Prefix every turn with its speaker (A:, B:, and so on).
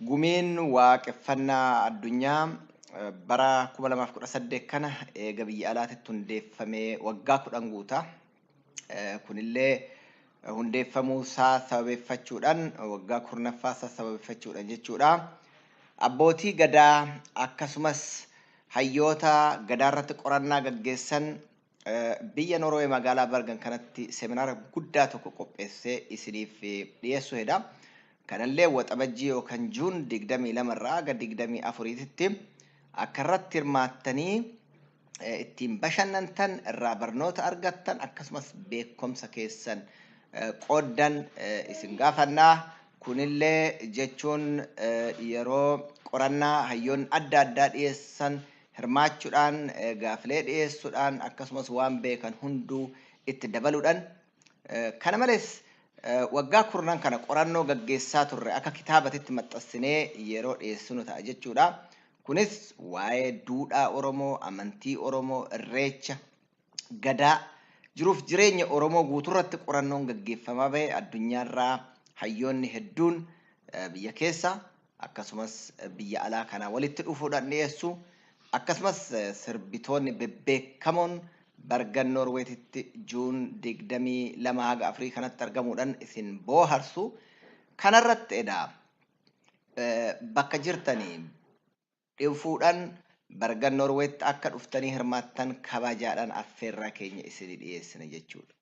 A: Gumiin waaqeffannaa addunyaa bara 2018 kana eega biyya alaatitti hundeeffamee waggaa 10 guuta. Kunillee hundeeffamuu isaa sababeeffachuudhaan waggaa 10ffaa isaa sababeeffachuudhaan jechuudha. Abbootii gadaa akkasumas hayyoota gadaa irratti qorannaa gaggeessan biyya Norway magaalaa Bergen kanatti seminaara guddaa tokko qopheessee isiniif dhiyeessuu heda. Kanallee Waxabajjii yookaan Juun 22 irraa haga 24tti akka irratti hirmaattanii ittiin bashannantan, irraa barnoota argattan, akkasumas beekumsa keessan qooddan isin gaafannaa. Kunillee jechuun yeroo qorannaa hayyoonni adda addaa dhiyeessan hirmaachuudhaan, gaafilee dhiyeessuudhaan, akkasumas waan beekan hunduu itti dabaluudhaan. Kana malees waggaa kurnan kana qorannoo gaggeessaa turre akka kitaabatitti maxxansinee yeroo dhiyeessinu ta'a jechuudha. Kunis waa'ee duudhaa Oromoo, amantii Oromoo, Irreecha, Gadaa, jiruuf jireenya Oromoo guutuurratti qorannoon gaggeeffamaa bahe addunyaarraa hayyoonni hedduun biyya keessa akkasumas biyya alaa kanaa walitti dhufuudhaan dhiyeessu. Akkasumas sirbitoonni bebbeekamoon Bergen Noorweetitti Juun 22 haga 4 kanatti argamuudhaan isin booharsu. Kanarratti edaa bakka jirtanii dhufuudhaan Bergen Noorweetti akka dhuftanii hirmaattan kabajaadhaan affeerraa keenya isinii dhiyeessina jechuudha.